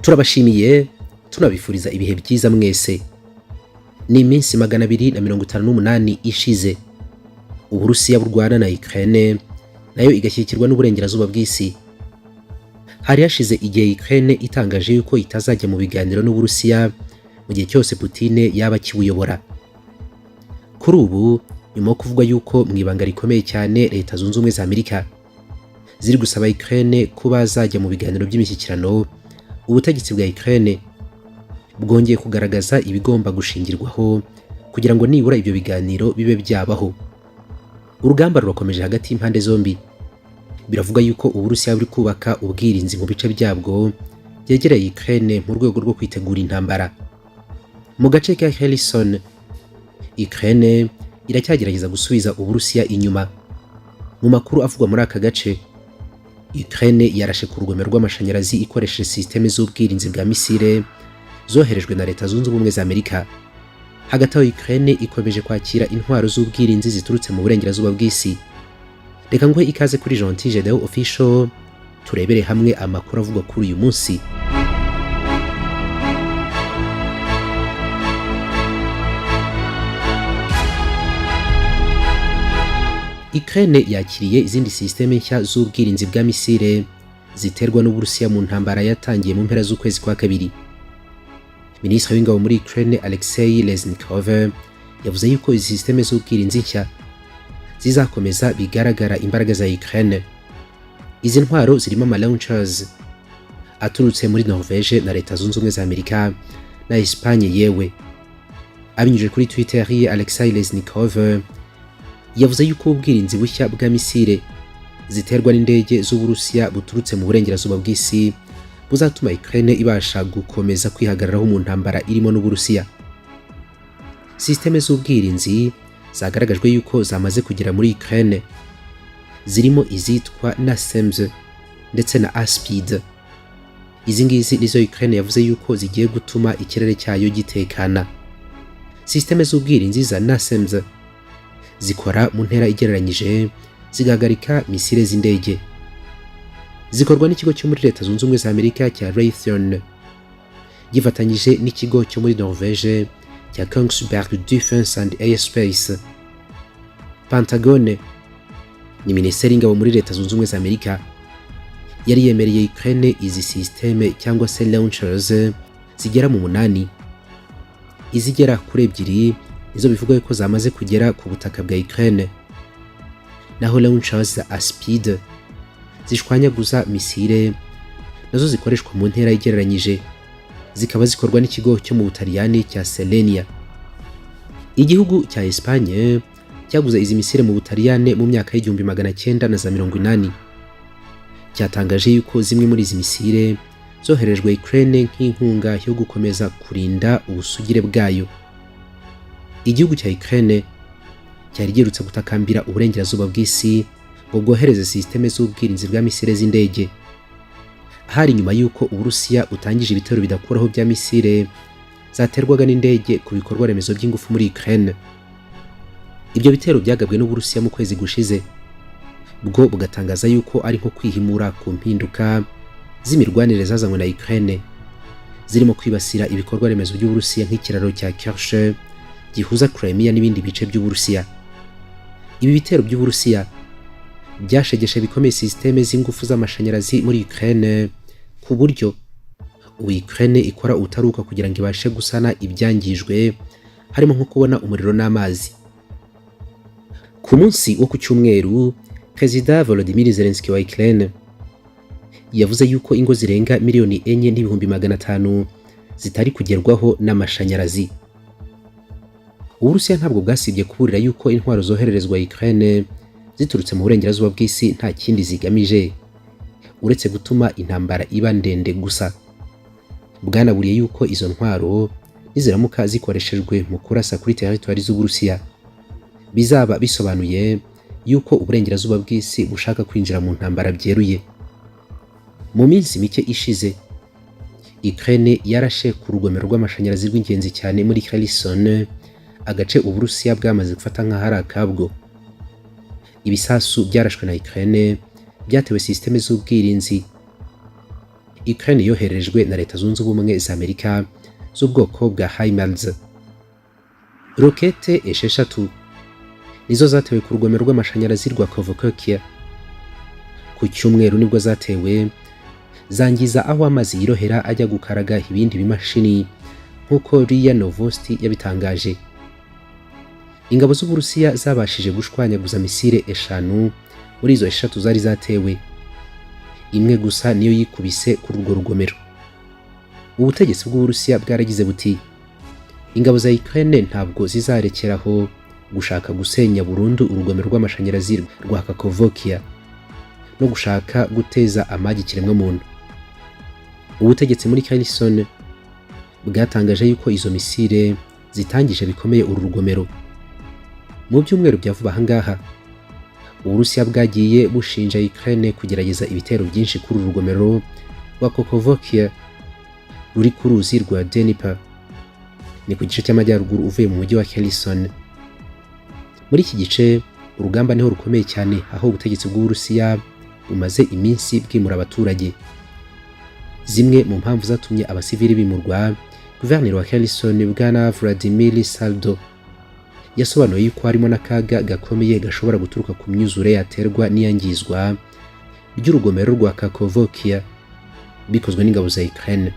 Turabashimiye, tunabifuriza ibihe byiza mwese. Ni iminsi 258 ishize Uburusiya burwana na Ukraine, nayo igashyigikirwa n'uburengerazuba bw'isi. Hari hashize igihe Ukraine itangaje yuko itazajya mu biganiro n'Uburusiya mu gihe cyose Putin yaba akibuyobora. Kuri ubu, nyuma yo kuvuga yuko mu ibanga rikomeye cyane Leta Zunze Ubumwe za Amerika ziri gusaba Ukraine kuba zajya mu biganiro by'imishyikirano, ubutegetsi bwa Ukraine bwongeye kugaragaza ibigomba gushingirwaho kugira ngo nibura ibyo biganiro bibe byabaho. Urugamba rurakomeje hagati y'impande zombi. Biravuga yuko Uburusiya buri kubaka ubwirinzi mu bice byabwo byegereye Ukraine mu rwego rwo kwitegura intambara. Mu gace ka Kherson, Ukraine iracyagerageza gusubiza Uburusiya inyuma. Mu makuru avugwa muri aka gace, Ukraine yarashe ku rugomero rw'amashanyarazi ikoresheje système z'ubwirinzi bwa misile zoherejwe na Leta Zunze Ubumwe za Amerika. Hagati aho, Ukraine ikomeje kwakira intwaro z'ubwirinzi ziturutse mu burengerazuba bw'isi. Reka nguhe ikaze kuri Gentil Gedeo Official, turebere hamwe amakuru avugwa kuri uyu munsi. Ukraine yakiriye izindi système nshya z'ubwirinzi bwa misile ziterwa n'Uburusiya mu ntambara yatangiye mu mpera z'ukwezi kwa kabiri. Minisitiri w'ingabo muri Ukraine, Alexei Reznikov, yavuze yuko izi système z'ubwirinzi nshya zizakomeza bigaragara imbaraga za Ukraine. Izi ntwaro zirimo ama launchers aturutse muri Norvège na Leta Zunze Ubumwe za Amerika na Espagne yewe. Abinyujije kuri Twitter ye, Alexei Reznikov yavuze yuko ubwirinzi bushya bwa misile ziterwa n'indege z'Uburusiya buturutse mu burengerazuba bw'isi buzatuma Ukraine ibasha gukomeza kwihagararaho mu ntambara irimo n'Uburusiya. Système z'ubwirinzi zagaragajwe yuko zamaze kugera muri Ukraine zirimo izitwa NASAMS ndetse na Aspid. Izi ngizi nizo Ukraine yavuze yuko zigiye gutuma ikirere cyayo gitekana. Système z'ubwirinzi za NASAMS zikora mu ntera igereranyije, zigahagarika misile z'indege. Zikorwa n'ikigo cyo muri Leta Zunze Ubumwe za Amerika cya Raytheon gifatanyije n'ikigo cyo muri Norvège cya Kongsberg Defence and Aerospace. Pentagone, ni minisiteri y'ingabo muri Leta Zunze Ubumwe za Amerika, yari yemereye Ukraine izi système cyangwa se launchers zigera mu munani. Izigera kuri ebyiri nizo bivugwa ko zamaze kugera ku butaka bwa Ukraine, naho launchers za Aspid zishwanyaguza misile nazo zikoreshwa mu ntera igereranyije, zikaba zikorwa n'ikigo cyo mu Butaliyani cya Selenia. Igihugu cya Espagne cyaguze izi misile mu Butaliyani mu myaka y'1980. Cyatangaje yuko zimwe muri izi misile zoherejwe Ukraine nk'inkunga yo gukomeza kurinda ubusugire bwayo. Igihugu cya Ukraine cyari giherutse gutakambira uburengerazuba bw'isi ngo bwohereze système z'ubwirinzi bwa misile z'indege. Hari nyuma y'uko Uburusiya butangije ibitero bidakuraho bya misile zaterwaga n'indege ku bikorwa remezo by'ingufu muri Ukraine. Ibyo bitero byagabwe n'Uburusiya mu kwezi gushize, bwo bugatangaza yuko ari nko kwihimura ku mpinduka z'imirwanire zazanywe na Ukraine, zirimo kwibasira ibikorwa remezo by'Uburusiya nk'ikiraro cya Kerch gihuza Crimea n'ibindi bice by'Uburusiya. Ibi bitero by'Uburusiya byashegeshe bikomeye système z'ingufu z'amashanyarazi muri Ukraine, ku buryo ubu Ukraine ikora utaruka kugira ngo ibashe gusana ibyangijwe, harimo nko kubona umuriro n'amazi. Ku munsi wo ku cyumweru, Perezida Volodymyr Zelensky wa Ukraine yavuze yuko ingo zirenga 4,500,000 zitari kugerwaho n'amashanyarazi. Uburusiya ntabwo bwasibye kuburira yuko intwaro zohererezwa Ukraine ziturutse mu burengerazuba bw'isi nta kindi zigamije uretse gutuma intambara iba ndende gusa. Bwanaburiye yuko izo ntwaro niziramuka zikoreshejwe mu kurasa kuri teritwari z'Uburusiya, bizaba bisobanuye yuko uburengerazuba bw'isi bushaka kwinjira mu ntambara byeruye. Mu minsi mike ishize, Ukraine yarashe ku rugomero rw'amashanyarazi rw'ingenzi cyane muri Kherson, agace Uburusiya bwamaze gufata nk'aho ari akabwo. Ibisasu byarashwe na Ukraine byatewe système z'ubwirinzi. Ukraine yoherejwe na Leta Zunze Ubumwe za Amerika z'ubwoko bwa HIMARS. Rokete 6 nizo zatewe ku rugomero rw'amashanyarazi rwa Kakhovka. Ku cyumweru nibwo zatewe, zangiza aho amazi yirohera ajya gukaraga ibindi bimashini, nk'uko RIA Novosti yabitangaje. Ingabo z'Uburusiya zabashije gushwanyaguza misile 5 muri izo 3 zari zatewe. Imwe gusa niyo yikubise kuri urwo rugomero. Ubutegetsi bw'Uburusiya bwaragize buti: "Ingabo za Ukraine ntabwo zizarekeraho gushaka gusenya burundu urugomero rw'amashanyarazi rwa Kakhovka no gushaka guteza amagi ikiremwamuntu." Ubutegetsi muri Kherson bwatangaje yuko izo misile zitangije bikomeye uru rugomero. Mu byumweru bya vuba ahangaha, Uburusiya bwagiye bushinja Ukraine kugerageza ibitero byinshi kuri uru rugomero rwa Kakhovka ruri ku ruzi rwa Dnieper, ni ku gice cy'amajyaruguru uvuye mu mujyi wa Kherson. Muri iki gice urugamba niho rukomeye cyane, aho ubutegetsi bw'Uburusiya bumaze iminsi bwimura abaturage. Zimwe mu mpamvu zatumye abasivili bimurwa, guverineri wa Kherson Bwana Vladimir Saldo yasobanuye yuko harimo n'akaga gakomeye gashobora guturuka ku myuzure yaterwa n'iyangizwa ry'urugomero rwa Kakhovka bikozwe n'ingabo za Ukraine.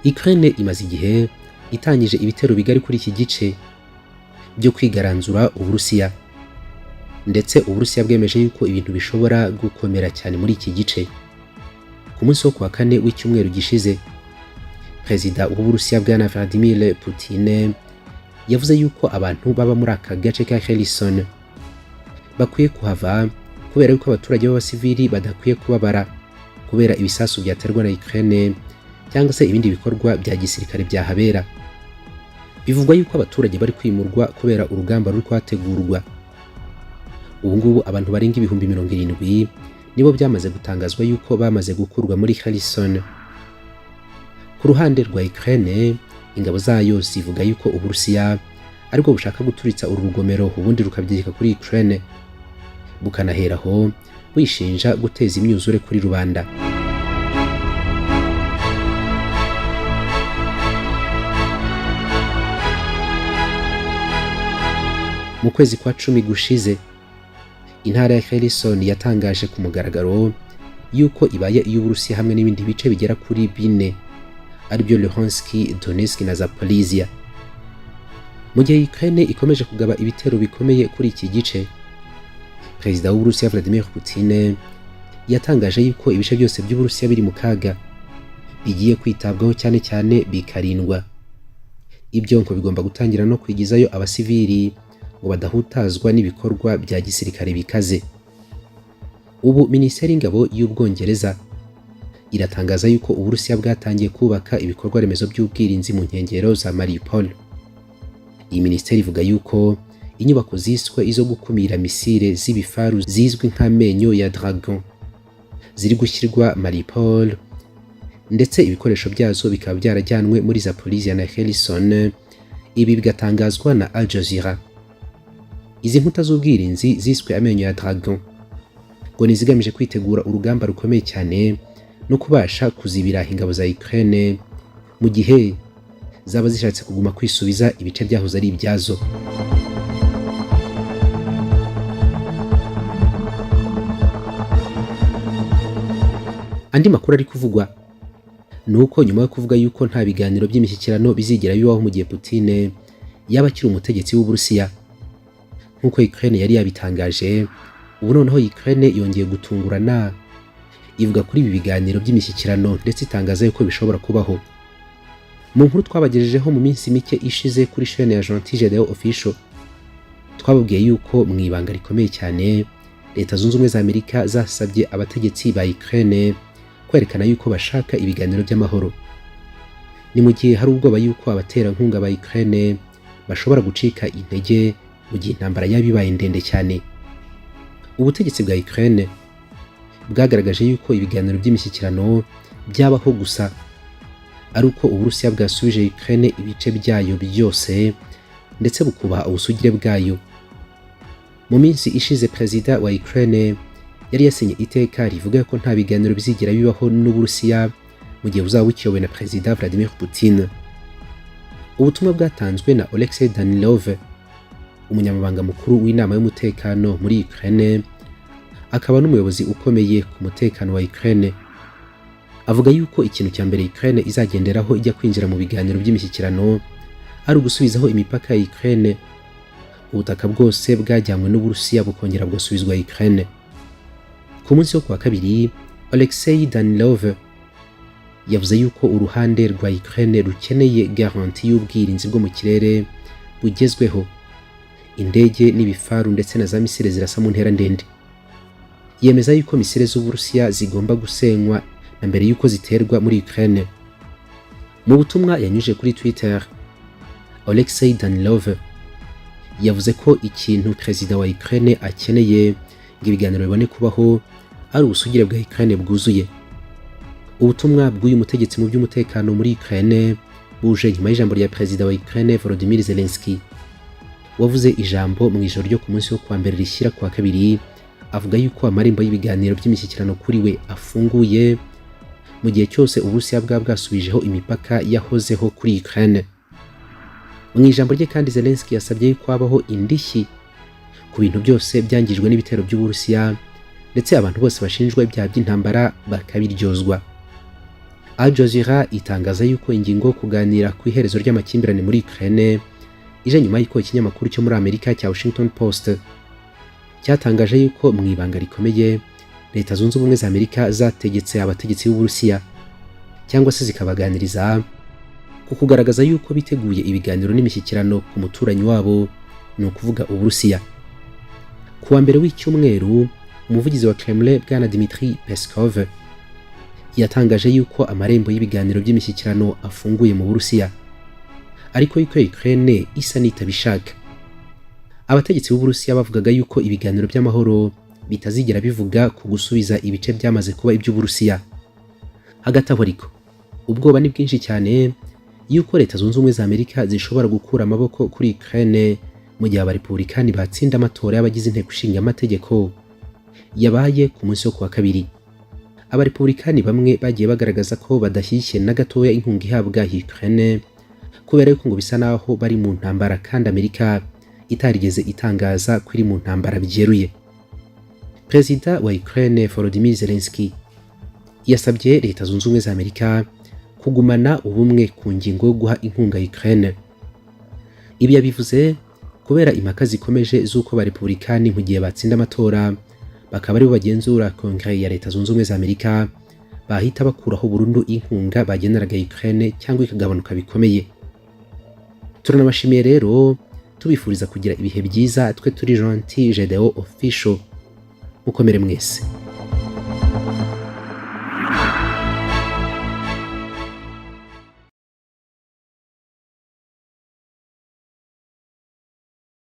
Ukraine imaze igihe itangije ibitero bigari kuri iki gice byo kwigaranzura Uburusiya, ndetse Uburusiya bwemeje yuko ibintu bishobora gukomera cyane muri iki gice. Ku munsi wo kuwa kane w'icyumweru gishize, Perezida w'Uburusiya Bwana Vladimir Putin yavuze yuko abantu baba muri aka gace ka Kherson bakwiye kuhava, kubera yuko abaturage b'abasivili badakwiye kubabara kubera ibisasu byaterwa na Ukraine cyangwa se ibindi bikorwa bya gisirikare byahabera. Bivugwa yuko abaturage bari kwimurwa kubera urugamba ruri kuhategurwa. Ubu ngubu abantu barenga 70,000 nibo byamaze gutangazwa yuko bamaze gukurwa muri Kherson. Ku ruhande rwa Ukraine, ingabo zayo zivuga yuko Uburusiya aribwo bushaka guturitsa uru rugomero, ubundi rukabyegeka kuri Ukraine, bukanaheraho bwishinja guteza imyuzure kuri rubanda. Mu kwezi kwa 10 gushize, intara ya Kherson yatangaje ku mugaragaro yuko ibaye iy'Uburusiya hamwe n'ibindi bice bigera kuri 4, aribyo Luhansk, Donetsk na Zaporizhia. Mu gihe Ukraine ikomeje kugaba ibitero bikomeye kuri iki gice, Perezida w'Uburusiya Vladimir Putin yatangaje yuko ibice byose by'Uburusiya biri mu kaga bigiye kwitabwaho cyane cyane bikarindwa. Ibyo ngo bigomba gutangira no kwigizayo abasivili ngo badahutazwa n'ibikorwa bya gisirikare bikaze. Ubu Minisiteri y'Ingabo y'Ubwongereza iratangaza yuko Uburusiya bwatangiye kubaka ibikorwa remezo by'ubwirinzi mu nkengero za Mariupol. Iyi minisiteri ivuga yuko inyubako ziswe izo gukumira misile z'ibifaru zizwi nk'amenyo ya Dragon ziri gushyirwa Mariupol, ndetse ibikoresho byazo bikaba byarajyanwe muri Zaporizhia na Kherson. Ibi bigatangazwa na Al Jazeera. Izi nkuta z'ubwirinzi ziswe amenyo ya Dragon ngo ni zigamije kwitegura urugamba rukomeye cyane no kubasha kuzibira ingabo za Ukraine mu gihe zaba zishatse kuguma kwisubiza ibice byahoze ari ibyazo. Andi makuru ari kuvugwa ni uko nyuma yo kuvuga yuko nta biganiro by'imishyikirano bizigera bibaho mu gihe Putin yaba akiri umutegetsi w'Uburusiya, nk'uko Ukraine yari yabitangaje, ubu noneho Ukraine yongeye gutungurana ivuga kuri ibi biganiro by'imishyikirano, ndetse itangaza yuko bishobora kubaho. Mu nkuru twabagejejeho mu minsi mike ishize kuri chaîne ya Gentil Gedeo Official, twababwiye yuko mu ibanga rikomeye cyane Leta Zunze Ubumwe za Amerika zasabye abategetsi ba Ukraine kwerekana yuko bashaka ibiganiro by'amahoro. Ni mu gihe hari ubwoba yuko abaterankunga ba Ukraine bashobora gucika intege mu gihe intambara yaba ibaye ndende cyane. Ubutegetsi bwa Ukraine bwagaragaje yuko ibiganiro by'imishyikirano byabaho gusa ari uko Uburusiya bwasubije Ukraine ibice byayo byose ndetse bukubaha ubusugire bwayo. Mu minsi ishize, Perezida wa Ukraine Yari yasinye iteka rivuga ko nta biganiro bizigera bibaho n'Uburusiya mu gihe buzaba bukiyobowe na Perezida Vladimir Putin. Ubutumwa bwatanzwe na Oleksiy Danilov, umunyamabanga mukuru w'inama y'umutekano muri Ukraine, akaba n'umuyobozi ukomeye ku mutekano wa Ukraine, avuga yuko ikintu cya mbere Ukraine izagenderaho ijya kwinjira mu biganiro by'imishyikirano ari ugusubizaho imipaka ya Ukraine, ubutaka bwose bwajyanywe n'Uburusiya bukongera bugasubizwa Ukraine. Ku munsi wo kuwa kabiri, Alexei Danilov yavuze yuko uruhande rwa Ukraine rukeneye garantie y'ubwirinzi bwo mu kirere bugezweho, indege n'ibifaru ndetse na za misile zirasa mu ntera ndende. Yemeza yuko misile z'Uburusiya zigomba gusenywa na mbere yuko ziterwa muri Ukraine. Mu butumwa yanyujije kuri Twitter, Alexei Danilov yavuze ko ikintu perezida wa Ukraine akeneye ngo ibiganiro bibone kubaho ari ubusugire bwa Ukraine bwuzuye. Ubutumwa bw'uyu mutegetsi mu by'umutekano muri Ukraine buje nyuma y'ijambo rya perezida wa Ukraine Volodymyr Zelensky, wavuze ijambo mu ijoro ryo ku munsi wo kuwa mbere rishyira kuwa kabiri, avuga yuko amarembo y'ibiganiro by'imishyikirano kuri we afunguye mu gihe cyose Uburusiya bwaba bwasubijeho imipaka yahozeho kuri Ukraine. Mu ijambo rye kandi, Zelensky yasabye yuko habaho indishyi ku bintu byose byangijwe n'ibitero by'Uburusiya, ndetse abantu bose bashinjwa ibyaha by'intambara bakabiryozwa. Al Jazeera itangaza yuko ingingo yo kuganira ku iherezo ry'amakimbirane muri Ukraine ije nyuma y'uko ikinyamakuru cyo muri Amerika cya Washington Post cyatangaje yuko mu ibanga rikomeye Leta Zunze Ubumwe za Amerika zategetse abategetsi b'Uburusiya cyangwa se zikabaganiriza ku kugaragaza yuko biteguye ibiganiro n'imishyikirano ku muturanyi wabo, ni ukuvuga Uburusiya. Ku wa mbere w'icyumweru, umuvugizi wa Kremlin, bwana Dmitry Peskov, yatangaje yuko amarembo y'ibiganiro by'imishyikirano afunguye mu Burusiya, ariko yuko Ukraine isa n'itabishaka. Abategetsi b'Uburusiya bavugaga yuko ibiganiro by'amahoro bitazigera bivuga ku gusubiza ibice byamaze kuba iby'Uburusiya. Hagati aho ariko, ubwoba ni bwinshi cyane yuko Leta Zunze Ubumwe za Amerika zishobora gukura amaboko kuri Ukraine mu gihe Abarepublikani batsinda amatora y'abagize inteko ishinga amategeko yabaye ku munsi wo kuwa kabiri. Abarepublikani bamwe bagiye bagaragaza ko badashyigikiye na gatoya inkunga ihabwa Ukraine, kubera yuko ngo bisa naho bari mu ntambara kandi Amerika itarigeze itangaza ko iri mu ntambara byeruye. Perezida wa Ukraine Volodymyr Zelensky yasabye Leta Zunze Ubumwe za Amerika kugumana ubumwe ku ngingo yo guha inkunga Ukraine. Ibi yabivuze kubera impaka zikomeje z'uko Abarepublikani, mu gihe batsinda amatora bakaba aribo bagenzura Kongere ya Leta Zunze Ubumwe za Amerika, bahita bakuraho burundu inkunga bageneraga Ukraine cyangwa ikagabanuka bikomeye. Turanabashimiye rero, tubifuriza kugira ibihe byiza. Twe turi Gentil Gedeo Official. Mukomere mwese.